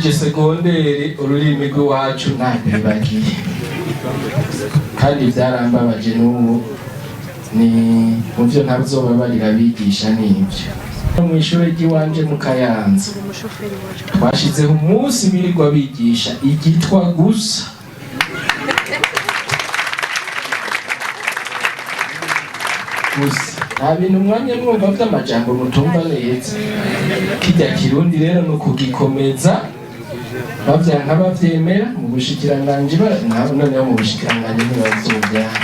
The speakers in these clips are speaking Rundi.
Mpejeje segonderi, ururimi rw'iwacu ntabwibagiye, kandi byarambabaje. N'ubu ni mu byo ntazobabarira abigisha. N'ibyo mu ishuri ry'iwanje mu Kayanza twashizeho umunsi birirwa bigisha igitwa gusa. Gusa nta bintu mwanya mwumva vy'amajambo mutumva neza. Kirya Kirundi rero ni ukugikomeza, bavyanka bavyemera mu bushikiranganji. Noneho mu bushikiranganji ntibazovyanka,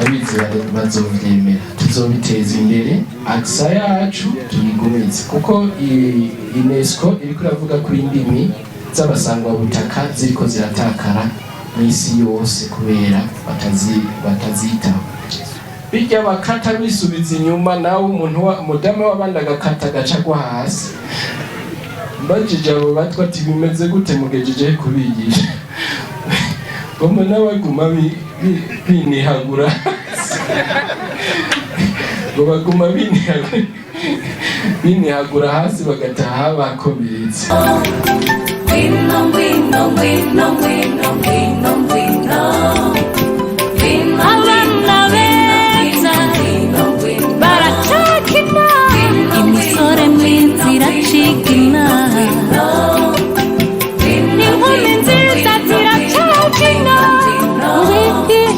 abizi bazovyemera. Tuzobiteza imbere, aksa yacu tuyigumize, kuko UNESCO iriko iravuga ko indimi z'abasangwabutaka ziriko ziratakara mw'isi yose kubera batazitaho. Bijya bakata bisubiza inyuma, nawe umuntu wa umudamu w'abandi agakata agaca agwa hasi. Mbajije abo batwa ati: "Bimeze gute? Mugejeje kubigisha?" Ngo mbona baguma binihagura, ngo baguma binihagura hasi, bagataha bakomeretse. Ngwino, ngwino, ngwino, ngwino, ngwino, ngwino. Ngwino, Abana beza ngwino, ngwino, baracakina, imisore myiza iracikina, inkumi nziza ziracakina. Ngwino.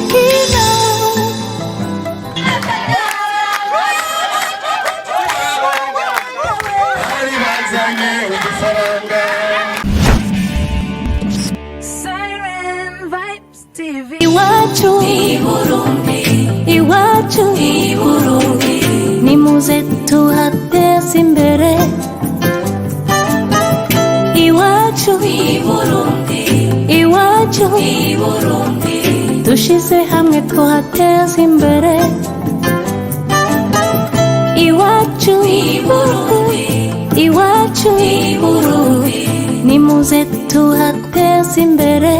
Bari bazanye udufaranga. Siren Vibes TV. Iwacu, I Burundi, iwacu, i Burundi. Nimuze tuhateze imbere iwacu, I Burundi, iwacu, i Burundi. Dushize hamwe tuhateze imbere iwacu, I Burundi, iwacu, i Burundi. Nimuze tuhateze imbere.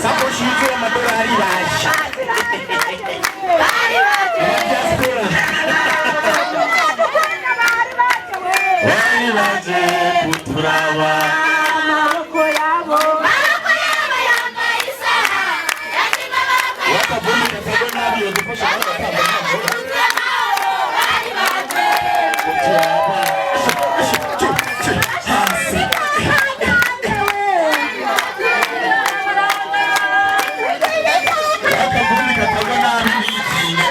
Sakoshi yuzuye amadolari iraje. Diaspora. Bari baje kuturaba. Wakavumbi katagwa nabi yodufasha kuturaba. Hasi. Wakavumbi katagwa nabi bigiye.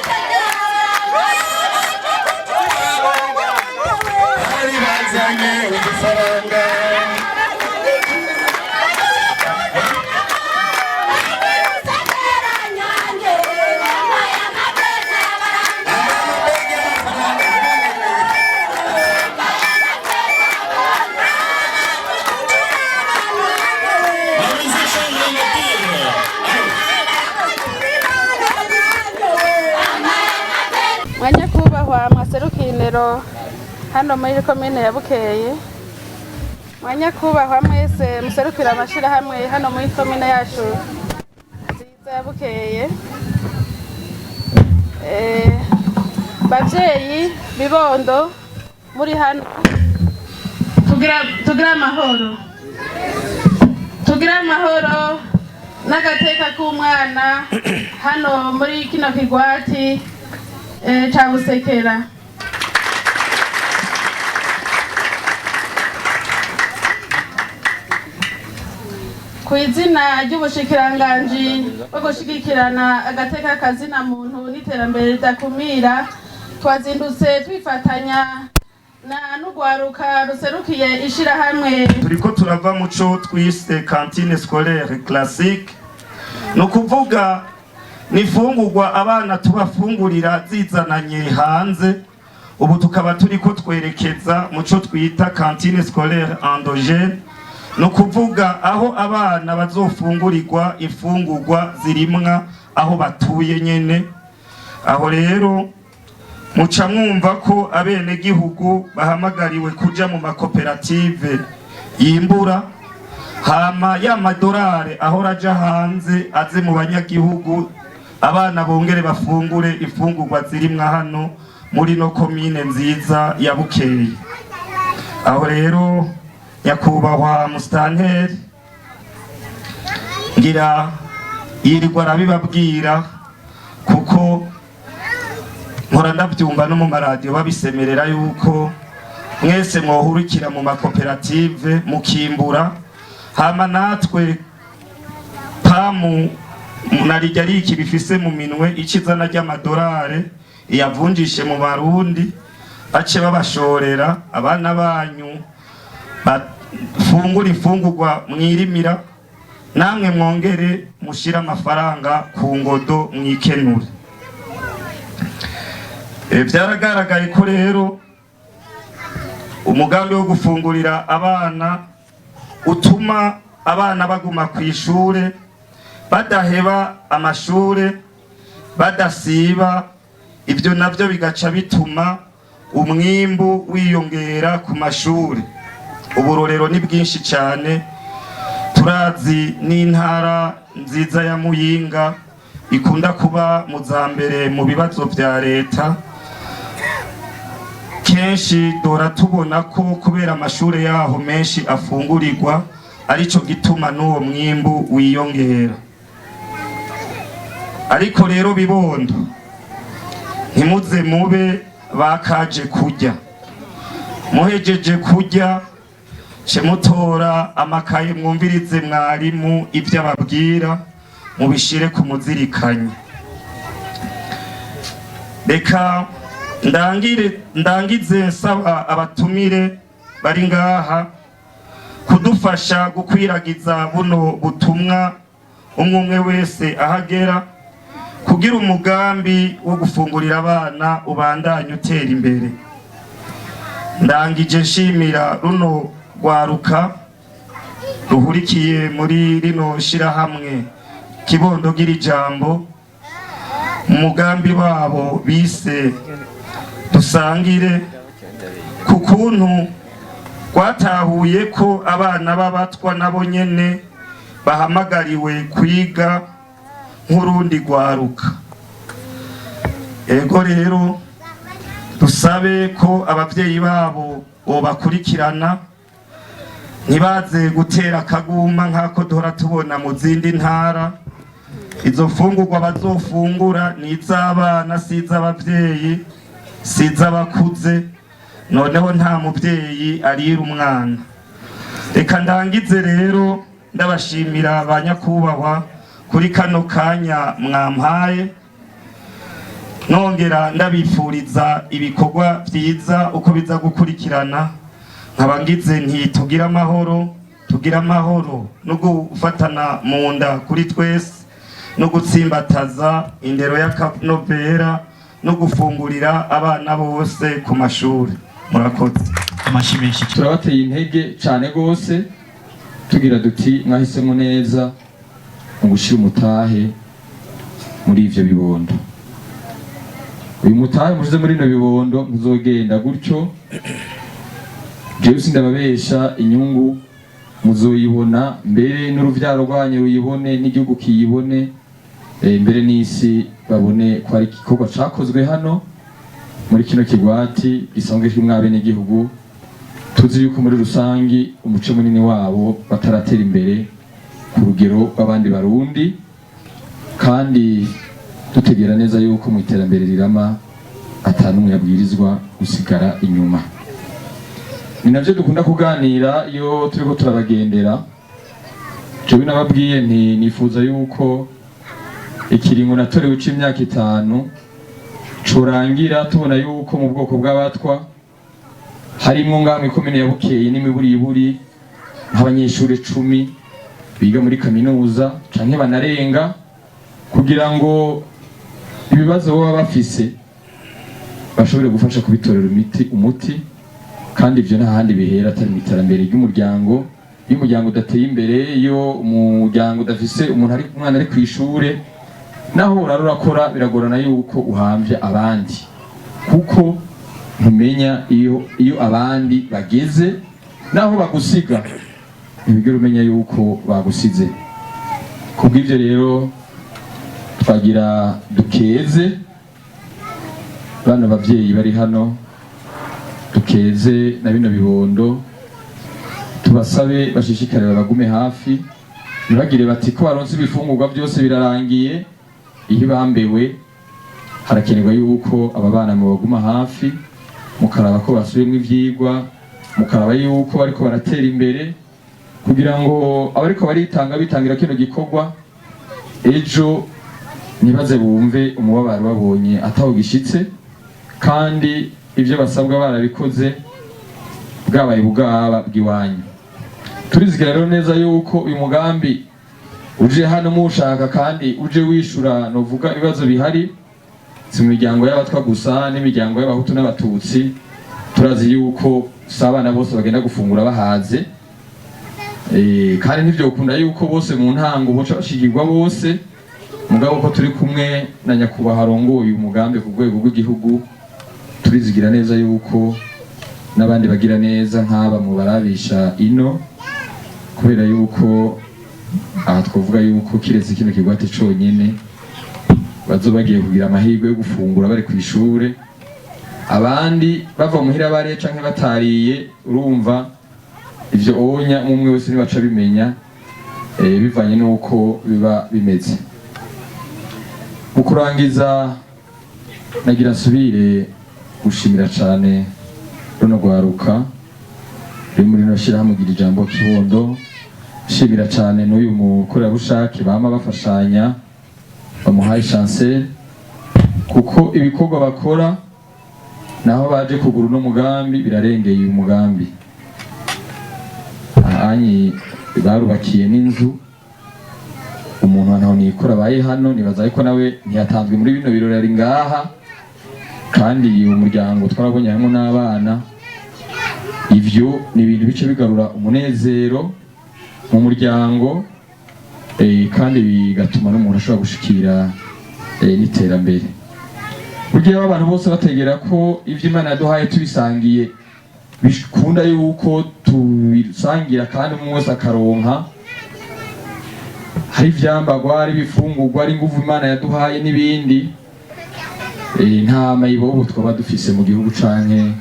Bari bazanye udufaranga. Indero hano muri komine ya Bukeye, mwanyakubahwa mwese muserukira amashirahamwe hano muri komine yacu nziza ya Bukeye, bavyeyi bibondo muri hano, tugira amahoro, tugira amahoro n'agateka k'umwana hano muri kino kigwati ca Busekera. Ku izina ry'ubushikiranganji bwo gushigikirana agateka kazina muntu n'iterambere ridakumira, twazindutse twifatanya na n'urwaruka ruserukiye ishirahamwe. Turiko turava mu co twise cantine scolaire classique, ni ukuvuga ni ifungurwa abana tubafungurira zizananye hanze. Ubu tukaba turiko twerekeza mu co twita cantine scolaire endogène, ni ukuvuga aho abana bazofungurirwa imfungurwa zirimwa aho batuye nyene. Aho rero muca mwumva ko abenegihugu bahamagariwe kuja mu makoperative yimbura, hama ya madorare ahora aja hanze aze mu banyagihugu, abana bongere bafungure imfungurwa zirimwa hano muri no komine nziza ya Bukeye. Aho rero, nyakubahwa musitanteri ngira yirirwa arabibabwira, kuko nkora ndabyumva no mu maradiyo babisemerera yuko mwese mwohurikira mu makoperative mukimbura, hama natwe PAM narijya riki bifise mu minwe icizana ry'amadorare iyavunjishe mu Barundi, bace babashorera abana banyu bafungura imfungurwa mwirimira, namwe mwongere mushire amafaranga ku ngodo mwikenure. Byaragaragaye ko rero umugambi wo gufungurira abana utuma abana baguma ku ishure, badaheba amashure, badasiba. Ibyo navyo bigaca bituma umwimbu wiyongera ku mashure. Uburorero ni bwinshi cyane. Turazi n'intara nziza ya Muyinga ikunda kuba mu za mbere mu bibazo vya leta, kenshi dora tubona ko kubera amashure yaho menshi afungurirwa, arico gituma n'uwo mwimbu wiyongera. Ariko rero bibondo, ntimuze mube bakaje kurya. Muhejeje kurya, ce mutora amakaye, mwumvirize mwarimu ibyo ababwira, mubishire ku muzirikanyi. Reka ndangire, ndangize nsaba abatumire bari ngaha kudufasha gukwiragiza buno butumwa umwe umwe wese ahagera, kugira umugambi wo gufungurira abana ubandanye utera imbere. Ndangije nshimira runo rwaruka ruhurikiye muri rino shirahamwe Kibondo Gira Ijambo, mu mugambi wabo bise Dusangire, ku kuntu rwatahuye ko abana b'abatwa nabo nyene bahamagariwe kwiga nk'urundi rwaruka. Ego rero, dusabe ko abavyeyi babo bobakurikirana, ntibaze gutera akaguma nk'ako duhora tubona mu zindi ntara. Izo mfungurwa bazofungura ni iz'abana, si iz'abavyeyi, si iz'abakuze. Noneho nta muvyeyi arira umwana. Reka ndangize rero ndabashimira ba nyakubahwa kuri kano kanya mwampaye, nongera ndabifuriza ibikorwa vyiza uko biza gukurikirana. Nkaba ngize nti tugire amahoro, tugire amahoro no gufatana mu nda kuri twese, no gutsimbataza indero y'akanovera no gufungurira abana bose ku mashuri. Murakoze. Amashyi menshi. Turabateye intege cyane rwose, tugira duti mwahisemo neza mu gushyira umutahe muri ivyo bibondo. Uyu mutahe mushize muri bino bibondo ntuzogenda gutyo. Jewe sindababesha, inyungu muzoyibona mbere n'uruvyaro rwanyu ruyibone, n'igihugu kiyibone, mbere n'isi babone ko ari igikorwa cakozwe hano muri kino kigwati gisanzwe kirimwo abenegihugu tuzi yuko muri rusangi umuce munini wabo bataratera imbere ku rugero rw'abandi Barundi, kandi dutegera neza yuko mu iterambere rirama atanumwe yabwirizwa gusigara inyuma. Ni navyo dukunda kuganira iyo turiko turabagendera. Jewe nababwiye nti nifuza yuko ikiringo natorewe c'imyaka 5 corangira tubona yuko mu bwoko bw'Abatwa harimwo ngaha mw'ikomine ya Bukeye n'imiburiburi nk'abanyeshuri 10 biga muri kaminuza canke banarenga, kugira ngo ibibazo baba bafise bashobore gufasha kubitorera umuti. Kandi ivyo nta handi bihera atari mu iterambere ry'umuryango. Iyo umuryango udateye imbere, iyo umuryango udafise umuntu ari umwana ari kw'ishure, naho urara urakora biragorana yuko uhamvya abandi, kuko ntumenya iyo abandi bageze, naho bagusiga ntibigera umenya yuko bagusize. Kubw'ivyo rero twagira dukeze bano bavyeyi bari hano, dukeze na bino bibondo, tubasabe bashishikare babagume hafi, ntibagire bati ko baronse ibifungurwa byose birarangiye. Iyo bambewe harakenerwa yuko aba bana mubaguma hafi, mukaraba ko basubiyemwo ivyigwa, mukaraba yuko bariko baratera imbere, kugira ngo abariko baritanga bitangira kino gikorwa ejo ntibaze bumve umubabaro babonye ataho gishitse, kandi ibyo basabwa barabikoze bwabaye bugaba bw'iwanyu. Turizigira rero neza yuko uyu mugambi uje hano mushaka kandi uje wishura novuga ibibazo bihari, si mu miryango y'Abatwa gusa, n'imiryango y'Abahutu n'Abatutsi. Turazi yuko si abana bose bagenda gufungura bahaze, kandi ntivyokunda yuko bose mu ntango boca bashigirwa bose. Mugabo ko turi kumwe na nyakubahwa arongoye umugambi ku rwego rw'igihugu, turizigira neza yuko n'abandi bagira neza nk'aba mu barabisha ino, kubera yuko aha twavuga yuko kiretse kino kigwati conyene bazo bagiye kugira amahirwe yo gufungura bari kw'ishure, abandi bava muhira bare canke batariye. Urumva ivyo onya umwe wese nibaca bimenya, bivanye n'uko biba bimeze. Mu kurangiza nagira nsubire gushimira cane runo rwaruka ruri muri rino shirahamwe Gira Ijambo Kibondo, nshimira cane n'uyu mukorerabushake bama bafashanya bamuhaye chancel, kuko ibikorwa bakora naho baje kugura uno mugambi birarengeye uyu mugambi. Ahanyi barubakiye n'inzu umuntu ntaho nikora abaye hano, nibaza yuko nawe ntiyatanzwe muri bino birori ari ngaha, kandi uyu muryango twarabonye harimo n'abana. Ivyo ni ibintu bice bigarura umunezero mu muryango, kandi bigatuma n'umuntu ashobora gushikira n'iterambere. Burya abantu bose bategera ko ivyo Imana yaduhaye tubisangiye, bikunda yuko tubisangira kandi umwe wese akaronka, hari ivyambagwa, hari ibifungurwa, hari inguvu Imana yaduhaye n'ibindi. Nta mayibobo twaba dufise mu gihugu, canke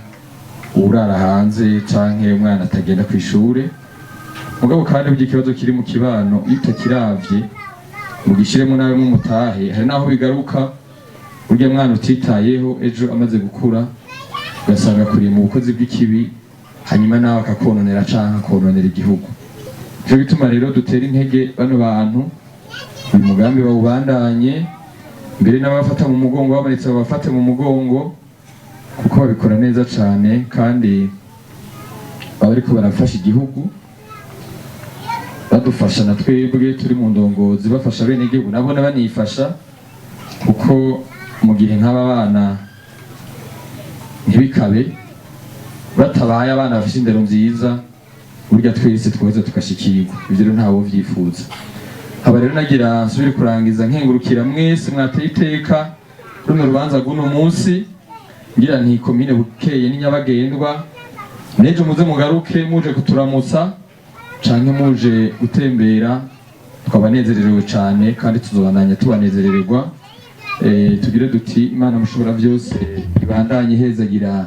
urara hanze, canke umwana atagenda kw'ishure. Mugabo kandi burya ikibazo kiri mu kibano iyo utakiravye mugishiremo nawe mumutahe, hari naho bigaruka. Burya mwana utitayeho ejo amaze gukura ugasanga akuriye mu bukozi bw'ikibi, hanyuma nawe akakononera canke akononera igihugu. Nico gituma rero dutera intege bano bantu, uyu mugambi bawubandanye, mbere n'abafata mu mugongo babonetse babafate mu mugongo, kuko babikora neza cane kandi baba bariko barafasha igihugu, badufasha na twebwe turi mu ndongozi, bafasha bene igihugu nabo banifasha, kuko mu gihe nk'aba bana ntibikabe batabaye abana bafise indero nziza, burya twese tweza tugashikirwa. Ivyo rero ntawo vyifuza. Haba rero nagira nsubire kurangiza nkengurukira mwese mwateye iteka Runo rubanza rw'uno munsi, ngira nti komine Bukeye ni nyabagendwa. N'ejo muze mugaruke muje kuturamutsa canke muje gutembera. Twabanezererewe cane kandi tuzobandanya tubanezerererwa. Tugire duti: Imana mushobora byose ibandanye ihezagira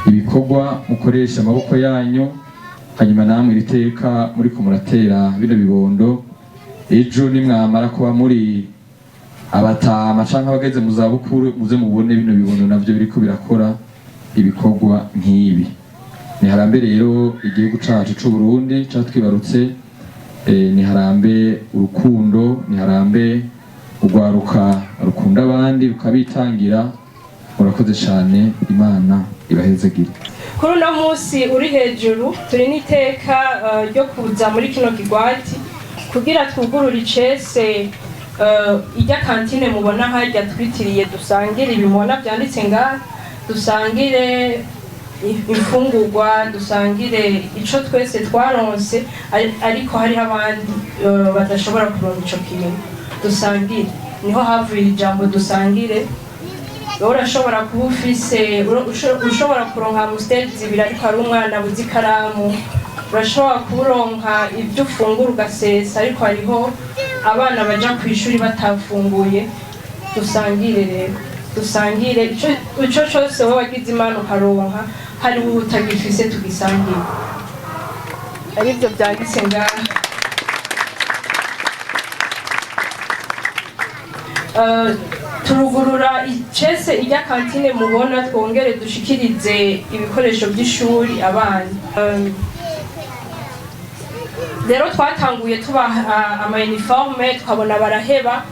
ibikorwa mukoresha amaboko yanyu, hanyuma namwe iri teka muriko muratera bino bibondo, ejo nimwamara kuba muri abatama canke abageze mu zabukuru, muze mubone bino bibondo navyo biriko birakora ibikorwa nk'ibi. Niharambe rero igihugu cacu c'u Burundi catwibarutse, niharambe urukundo, niharambe urwaruka rukunda abandi rukabitangira. Murakoze cane, Imana ibahezagire. Kuri uno munsi uri hejuru, turi n'iteka ryo kuza muri kino kigwati kugira twugurure icese ijya cantine mubona hajya twitiriye Dusangire. Ibimubona byanditse ngaha, dusangire imfungurwa, dusangire ico twese twaronse, ariko hariho abandi badashobora kuronka ico kintu. Dusangire, niho havuye ijambo dusangire. Wowe urashobora kuba ufise ushobora kuronka Amstel zibiri, ariko hari umwana abuze ikaramu. Urashobora kuronka ibyo ufungura ugasesa, ariko hariho abana baja ku ishuri batafunguye. Dusangire rero, dusangire ico cose wowe wagize Imana ukaronka, hari uwo utagifise, tugisangire. Aribyo byanditse ngaha. Turugurura icese ijya cantine mubona, twongere dushikirize ibikoresho by'ishuri abana. Rero twatanguye tubaha ama uniforme, tukabona baraheba,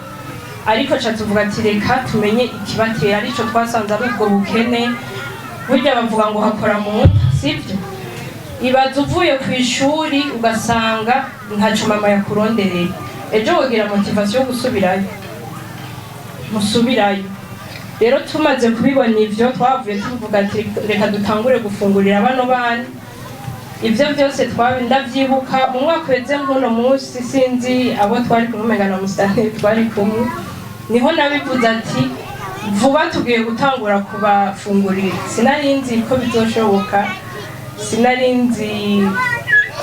ariko ca tuvuga ati reka tumenye ikibatera, arico twasanze ari ubwo bukene. Burya bavuga ngo hakora mu nda, sibyo? Ibaza uvuye ku ishuri ugasanga ntaco mama yakurondereye, ejo wogira motivation yo gusubirayo? Musubirayo. Rero tumaze kubibona ivyo, twavuye tuvuga ati reka dutangure gufungurira bano bana. Ivyo byose twabi ndavyibuka mu mwaka uheze nk'uno munsi, sinzi abo twari kumwe, umenga na musitanteri twari kumwe, niho nabivuze ati vuba tugiye gutangura kubafungurira. Sinari nzi ko bizoshoboka, sinari nzi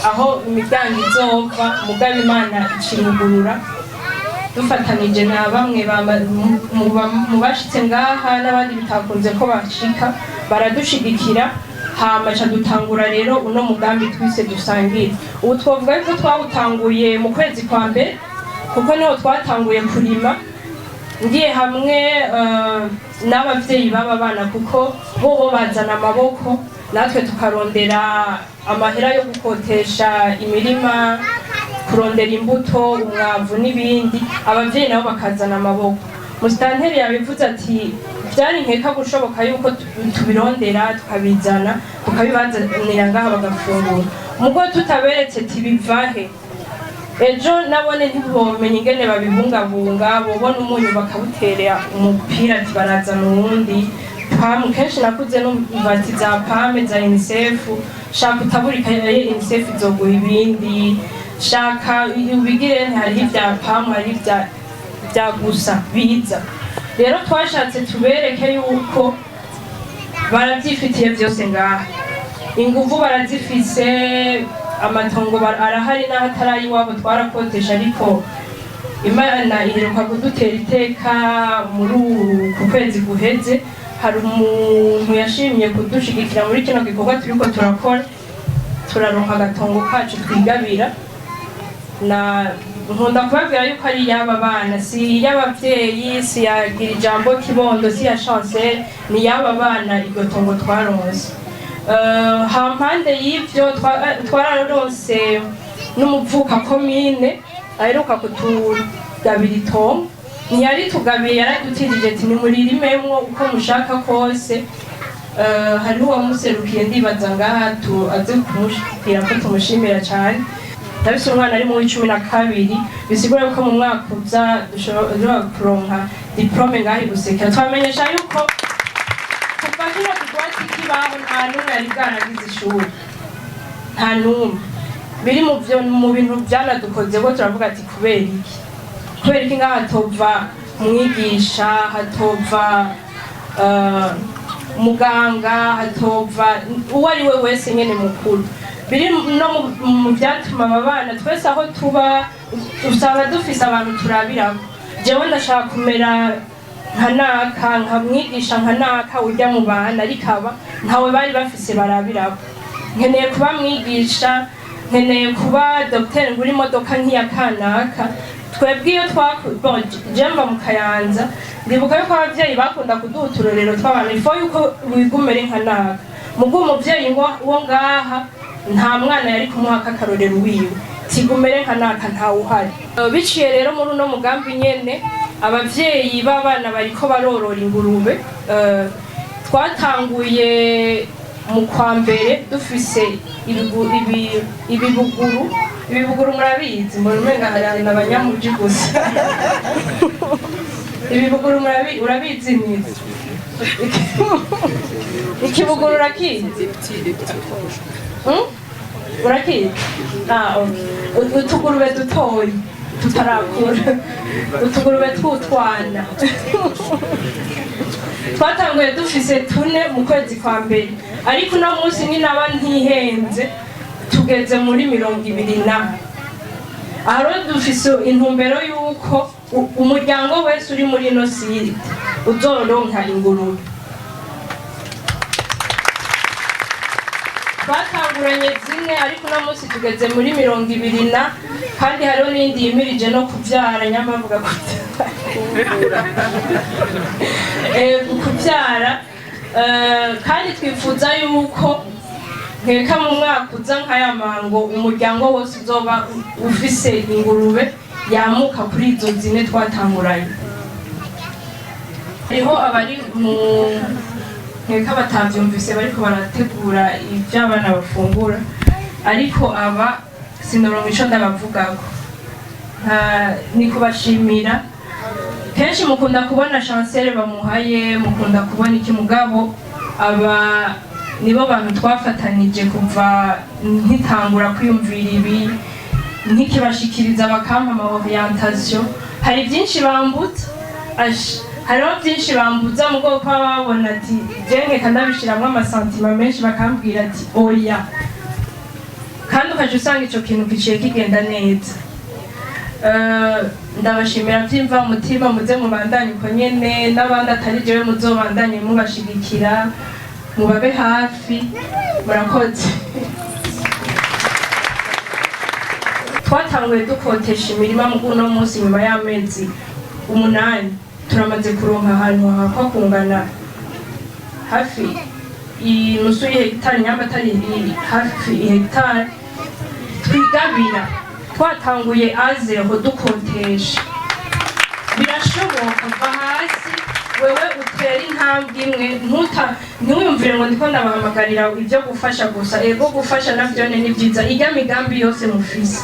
aho imiryango izova, mugabo Imana icirugurura dufatanije na bamwe mu bashitse ngaha n'abandi bitakunze ko bashika, baradushigikira. Hama ca dutangura rero uno mugambi twise Dusangire. Ubu twovuga yuko twawutanguye mu kwezi kwa mbere, kuko niho twatanguye kurima. Ngiye hamwe n'abavyeyi b'aba bana, kuko bo bazana amaboko, natwe tukarondera amahera yo gukotesha imirima, kurondera imbuto, umwavu n'ibindi, abavyeyi nabo bakazana amaboko. Musitanteri yabivuze ati byari nkeka gushoboka yuko tubirondera, tukabizana, tukabibazanira ngaha bagafungura, mugo tutaberetse tibivahe, ejo nabone ntibomenya ingene babibungabunga. Bobona umunyu bakawuterera umupira ati barazana uwundi. PAM, kenshi nakuze numva ati za PAM, za UNICEF, shaka utaburika UNICEF izoguha ibindi, shaka ubigire, hariho ibya PAM, hariho ibya gusa biza. Rero twashatse tubereke yuko barabyifitiye byose ngaha, inguvu barazifise, amatongo arahari n'aho atari iwabo, twarakotesha. Ariko Imana iheruka kudutera iteka muri uku kwezi guheze, hari umuntu yashimye kudushigikira muri kino gikorwa turiko turakora, turaronka agatongo kacu twigabira. Na nkunda kubabwira yuko ari iy'aba bana, si iy'abavyeyi, si iya Ijambo Kibondo, si iya Chancel, ni iy'aba bana iryo tongo twaronse. Hampande y'ivyo, twararonse n'umuvuka komine aheruka kutugabira itongo. Ntiyaritugabiye, yaradutindije ati nimuririmemwo uko mushaka kose. Hariho uwamuserukiye, ndibaza ngaha aze kumubwira ko tumushimira cyane. Ndabise umwana ari mu w'12, bisigura yuko mu mwaka uza dushobora kuronka diplôme ngaha i Busekera. Twamenyesha yuko kuva kino kigwati kibaho, nta n'umwe yari bwaragize ishuri, nta n'umwe. Biri mu byo mu bintu byanadukoze ko turavuga ati kubera iki, kubera iki ngaha tova Mwigisha hatova, muganga hatova, uwo ari we wese nyene mukuru. Biri no mu byatuma aba bana twese aho tuba usanga dufise abantu turabirako. Jewe ndashaka kumera nka naka, nka mwigisha, nka naka ujya mu bana, ariko aba ntawe bari bafise barabirako. Nkeneye kuba mwigisha, nkeneye kuba dogiteri, ngura imodoka nk'iya kanaka. Twebwe iyo twaku, bon, je mva mu Kayanza, ndibuka yuko abavyeyi bakunda kuduha uturorero tw'abantu ifo yuko wiga umere nka naka. Mugo umuvyeyi ngo wo ngaha nta mwana yari kumuha akarorero wiwe tigumere nka naka, ntawe uhari. Biciye rero muri uno mugambi nyene, abavyeyi b'abana bariko barorora ingurube. Twatanguye mu kwa mbere dufise ibibuguru. Ibibuguru murabizi? Mbona umenga hari abanyamuji gusa. Ibibuguru urabizi nizi? Ikibuguru urakizi? Urakizi? Ah, okay. Utugurube dutoyi tutarakura, utugurube tw'utwana, twatanguye dufise tune mu kwezi kwa mbere, ariko uno munsi ninaba ntihenze tugeze muri 20 na. Aha rero dufise intumbero y'uko umuryango wese uri muri ino site uzoronka ingurube. Twatanguranye zimwe, ariko uno munsi tugeze muri 20 na, kandi hariho n'iyindi yimirije no kuvyara. Nyamavuga kuvyara, kuvyara. Kandi twifuza yuko nkeka mu mwaka uza nk'aya mango umuryango wose uzoba ufise ingurube yamuka kuri izo zine twatanguranye. Hariho abari mu nkeka batavyumvise, bariko barategura ivyo abana bafungura, ariko aba sinoronka ico ndabavugako. Ni kubashimira. Kenshi mukunda kubona chancel bamuhaye, mukunda kubona iki, mugabo aba nibo bantu twafatanije kuva nkitangura kwiyumvira ibi, nkikibashikiriza bakampa ama orientation. Hari byinshi bambutsa, hariho byinshi bambuza mu bwoko baba babona ati je nkeka ndabishiramwo ama sentiments menshi, bakambwira ati oya, kandi ukaca usanga ico kintu giciye kigenda neza. Ndabashimira byimva mutima. Muze mubandanye uko nyene, n'abandi atari jewe muzobandanye mubashigikira, mubabe hafi. Murakoze. Twatanguye dukotesha imirima, mu uno munsi nyuma y'amezi 8 turamaze kuronka ahantu hahakwa kungana hafi inusu y'ihegitari, nyamba atari hafi ihegitari twigabira. Twatanguye à zéro dukotesha. Birashoboka, va hasi wewe utera intambwe imwe. Ntiwiyumvire ngo ndiko ndabahamagarira ibyo gufasha gusa. Ego, gufasha navyone ni byiza. Irya migambi yose mufise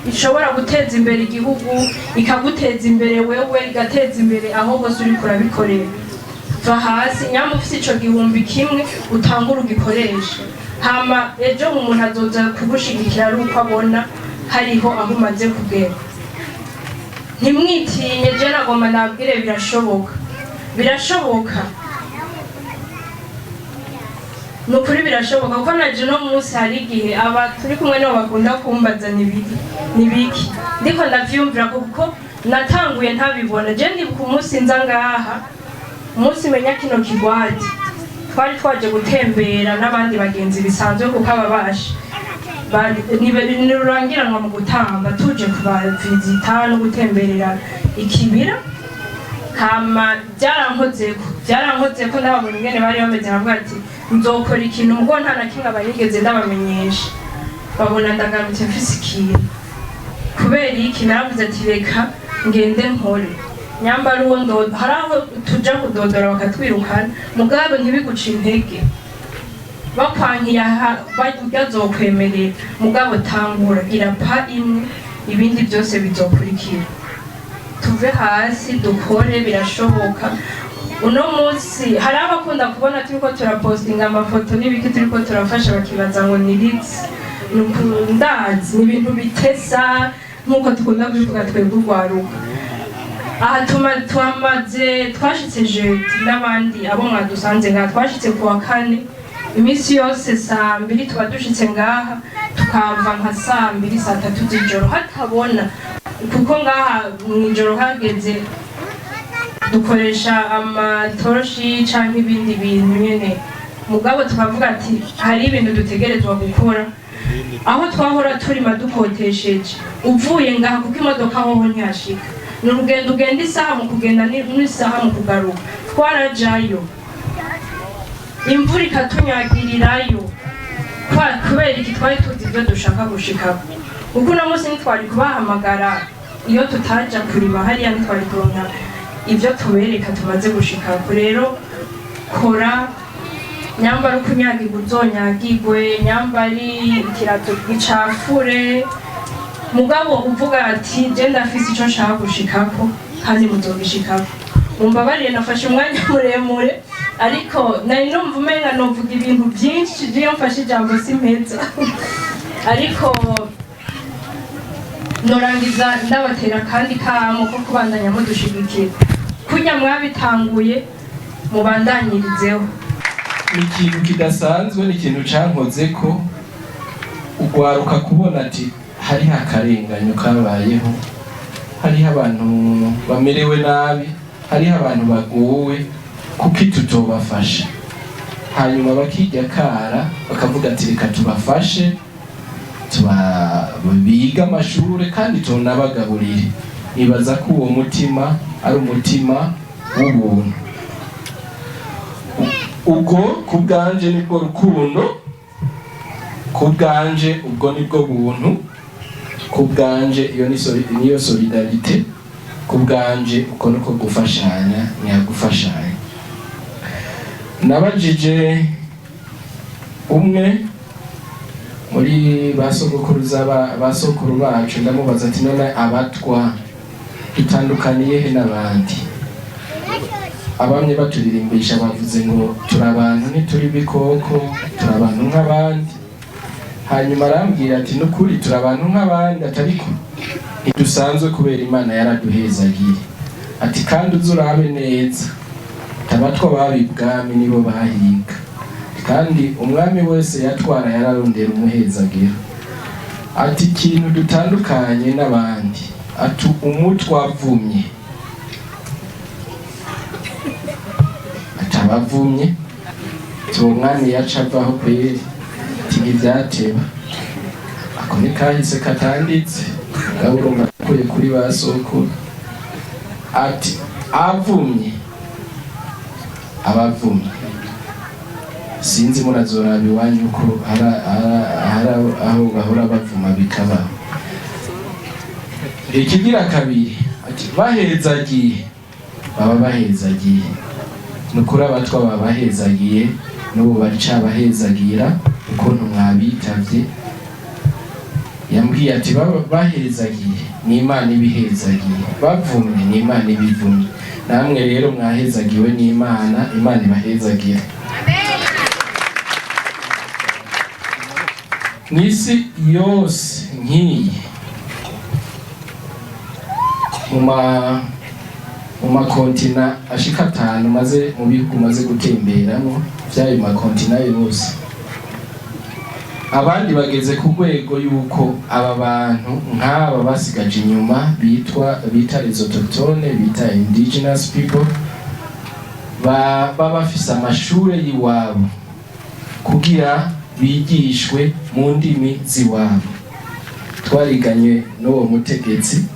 ishobora guteza imbere igihugu, ikaguteza imbere wewe, igateza imbere aho hose uriko urabikorera. Va hasi, nyamba ufise ico 1000 utangure ugikoresha, hama ejo umuntu azoza kugushigikira ari uko abona hariho aho umaze kugera. Ntimwitinye. Je nagomba nabwire, birashoboka, birashoboka, ni ukuri birashoboka, kuko naje uno munsi hari igihe aba turi kumwe nibo bakunda kumbaza nibiki nibiki, ndiko ndavyiyumvira kuko natanguye ntabibona. Je ndibuka umunsi nza ngaha, umunsi menya kino kigwati, twari twaje gutembera n'abandi bagenzi bisanzwe, kuko ababasha ni rurangiranwa mu gutamba, tuje kubavizita no gutemberera ikibira. Hama byarankozeko ndababona ingene bari bameze, nkavuga ati nzokora ikintu, mugo nta na kimwe abanigeze ndabamenyesha. Babona ndagarutse mfise ikintu. Kubera iki? Naravuze ati reka ngende nkore, nyambara uwo ndo hari aho tuja kudodora bakatwirukana, mugabo ntibiguca intege. Bakwankiye aha bazokwemerera, mugabo tangura, gira pas imwe, ibindi byose bizokurikira. Tuve hasi dukore, birashoboka. Uno munsi hari abakunda kubona turiko turapostinga amafoto n'ibiki turiko turafasha, bakibaza ngo ni ritsi. Ndazi ni ibintu bitesa nk'uko dukunda kubivuga twebwe urwaruka. Aha twamaze, twashitse jeudi n'abandi abo mwadusanze ngaha, twashitse kuwa kane. Iminsi yose saa 2 tuba dushitse ngaha, tukava nka saa 2, saa 3 z'ijoro hatabona, kuko ngaha mw'ijoro hageze dukoresha amatoroshi canke ibindi bintu nyene. Mugabo tukavuga ati hari ibintu dutegerezwa gukora. Aho twahora turima dukotesheje, uvuye ngaha, kuko imodoka hoho ntihashika, ni urugendo ugenda isaha mu kugenda n'isaha mu kugaruka. Twarajayo imvura ikatunyagirirayo. Kubera iki? Twari tuzi ibyo dushaka gushikako, kuko uno munsi ntitwari kubahamagara iyo tutaja kurima hariya, ntitwari kuronka ibyo tubereka tumaze gushikako. Rero kora, nyambara ukunyagirwa uzonyagirwe, nyambari ikirato gicafure, mugabo uvuga ati je ndafise ico nshaka gushikako kandi muzogishikako. Mumbabarire nafashe umwanya muremure, ariko nari numva umenga novuga ibintu byinshi. Je iyo mfashe ijambo simpeza, ariko norangiza ndabatera kandi kamo ko kubandanya mudushigikira kurya mwabitanguye, mubandanyirizeho. Ni ikintu kidasanzwe, ni ikintu cankoze ko ugwaruka kubona ati hariho akarenganyo kabayeho, hariho abantu bamerewe nabi, hariho abantu bagowe, kuki tutobafasha? Hanyuma bakijya kara bakavuga ati reka tubafashe, biga amashure kandi tunabagaburire. Nibaza ko uwo mutima ari umutima w'ubuntu. Ubwo ku bwanje nibwo rukundo, ku bwanje ubwo nibwo buntu, ku bwanje iyo niyo solidarité, ku bwanje uko niko gufashanya nyagufashanya. Nabajije umwe muri ba sogokuruza ba sokuru bacu, ndamubaza ati none abatwa dutandukaniye he n'abandi? Abamye baturirimbisha bavuze ngo turi abantu, ntituri ibikoko, turi abantu nk'abandi. Hanyuma arambwira ati nukuri turi abantu nk'abandi, atariko ntidusanzwe kubera Imana yaraduhezagiye. Ati kandi uze urabe neza, abatwa baba ibwami nibo bahiga, kandi umwami wese yatwara yararondera umuhezagiro. Ati ikintu dutandukanye n'abandi, ati umutwe avumye atabavumye, ati uwo mwami yaca avaho kweri, ati ntivyateba. Ako ni kahise katanditse, mugabo urumva akuye kuri ba sokuru. Ati avumye abavumye, sinzi murazoraba iwanyu ko hari aho bahora bavuma bikabaho. Ikigira kabiri, ati bahezagiye baba bahezagiye. Ni ukuri abatwa baba bahezagiye, n'ubu bacabahezagira ukuntu mwabitavye. Yambwiye ati bahezagiye ni Imana ibihezagiye, bavumye ni Imana ibivumye. Namwe rero mwahezagiwe n'Imana, Imana ibahezagira. Mw'isi yose nk'iyi, mu makontina ashika 5 maze mu bihugu maze gutemberamo vy'ayo makontina yose, abandi bageze ku rwego yuko aba bantu nk'aba basigaje inyuma bitwa bita les autochtones, bita indigenous people, baba bafise amashure y'iwabo kugira bigishwe mu ndimi z'iwabo. Twariganye n'uwo mutegetsi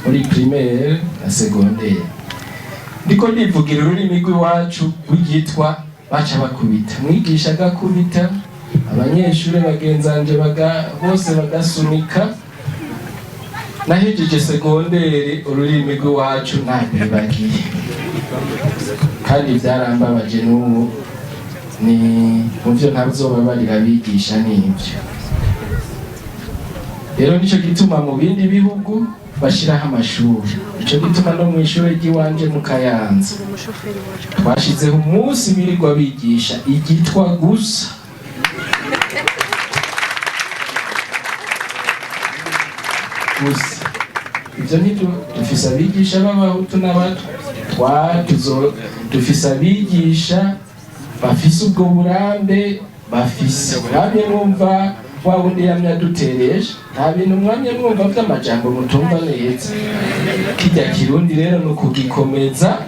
muri primaire na secondaire, ndiko ndivugira ururimi rw'iwacu rw'igitwa, baca bakubita mwigisha agakubita abanyeshure bagenzanje bose bagasunika. Nahejeje secondaire ururimi rw'iwacu ntabwibagiye, kandi byarambabaje n'ubu ni mu byo ntazobabarira abigisha n'ibyo. Rero nico gituma mu bindi bihugu bashiraho amashuri, nico gituma no mu ishure ry'iwanje mu Kayanza twashizeho umunsi birirwa bigisha igitwa gusa. Gusa. Ivyo dufise abigisha b'abahutu n'abatwa, tuzo dufise abigisha bafise ubwo burambe, bafise mwamye mwumva wa wundi yamye aduteresha. Nta bintu mwamye mwumva vy'amajambo mutumva neza. Kirya kirundi rero ni ukugikomeza,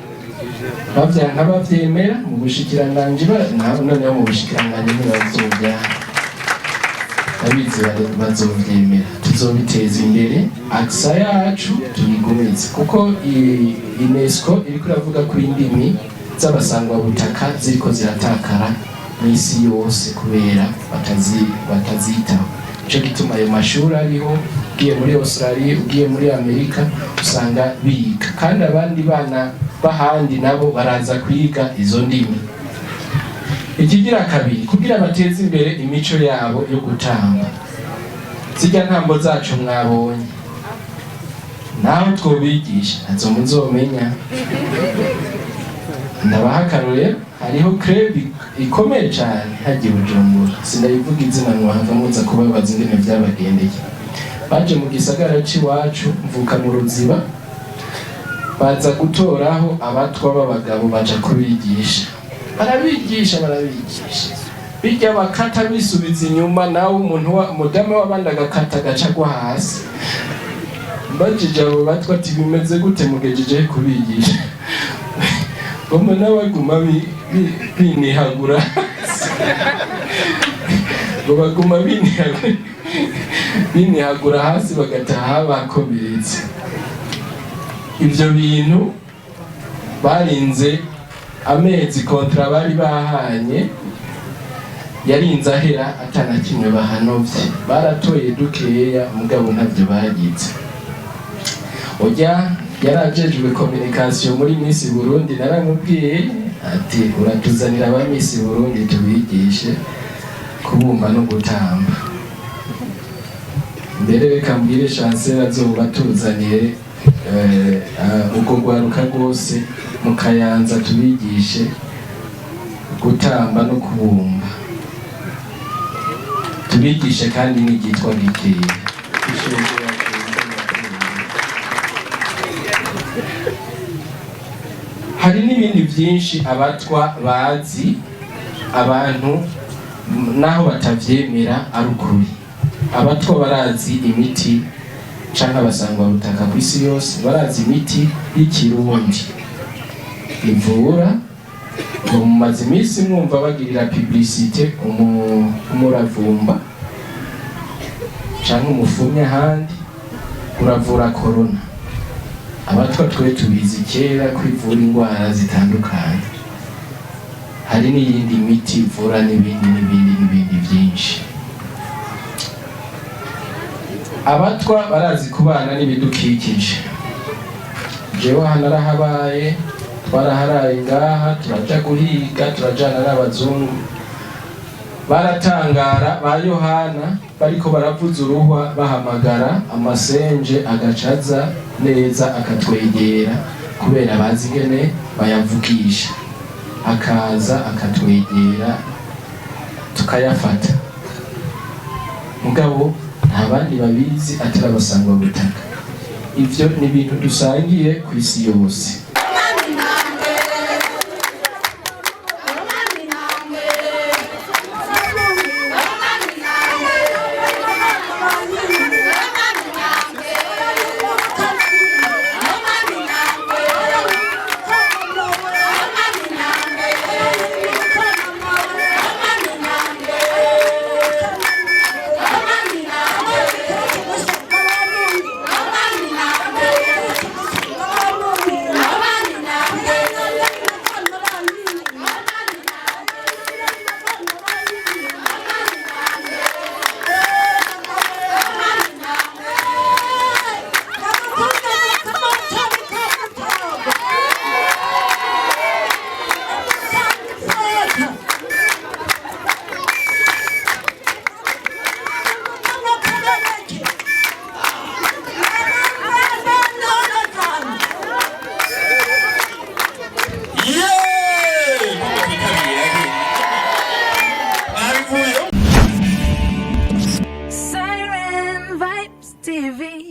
bavyanka bavyemera mu bushikiranganji, noneho mu bushikiranganji ntibazovyanka, abizi bazovyemera. Tuzobiteza imbere, aksa yacu tuyigumize, kuko UNESCO iriko iravuga ko indimi z'abasangwabutaka ziriko ziratakara mw'isi yose kubera batazitaho. Nico gituma ayo mashuri ariho. Ugiye muri Australia, ugiye muri Amerika, usanga biga, kandi abandi bana b'ahandi nabo baraza kwiga izo ndimi. Ikigira kabiri, kugira bateze imbere imico yabo yo gutamba zirya ntambo zacu mwabonye. Naho twobigisha, ntazo muzomenya. Ndabaha akarorero: hariho club ikomeye cyane hagiye Bujumbura, sindayivuga izina mwahava muza kubabaza ingene vyabagendeye. Baje mu gisagara c'iwacu, mvuka mu Ruziba, baza gutoraho abatwa b'abagabo, baja kubigisha, barabigisha, barabigisha, bijya bakata bisubiza inyuma, nawe umuntu wa umudamu w'abandi agakata agaca agwa hasi. Mbajije abo batwa ati: "Bimeze gute? Mugejeje kubigisha?" Ngo mbona baguma binihagura, ngo baguma binihagura hasi, bagataha bakomeretse. Ivyo bintu barinze amezi, contrat bari bahanye yarinze ahera atana kimwe bahanovye. Baratoye dukeya, mugabo ntavyo bagize. Ujya yarajejwe communication muri Miss Burundi, naramubwiye ati: "Uratuzanira aba Miss Burundi tubigishe kubumba no gutamba." Mbere reka mbwire Chancel azoba tuzanire ubwo rwaruka rwose mu Kayanza, tubigishe gutamba no kubumba, tubigishe kandi n'igitwa gikeya. Ishurwe Hari n'ibindi byinshi abatwa bazi, abantu naho batavyemera ari ukuri. Abatwa barazi imiti, canke abasangwabutaka ku isi yose barazi imiti y'ikirundi ivura. Ngo mumaze iminsi mwumva bagirira publicité umuravumba canke umufumyi ahandi, uravura corona. Abatwa twe tubizi kera kwivura indwara zitandukanye. Hari n'iyindi miti ivura n'ibindi n'ibindi n'ibindi byinshi. Abatwa barazi kubana n'ibidukikije. Jewe aha narahabaye, twaraharaye ngaha, turaja guhiga, turajana n'abazungu, baratangara. Ba Yohana bariko baravuza uruhwa, bahamagara amasenje, agacaza neza akatwegera, kubera bazi ingene bayavugisha, akaza akatwegera tukayafata. Mugabo nta bandi babizi atari abasangwa butaka. Ivyo ni ibintu dusangiye ku isi yose.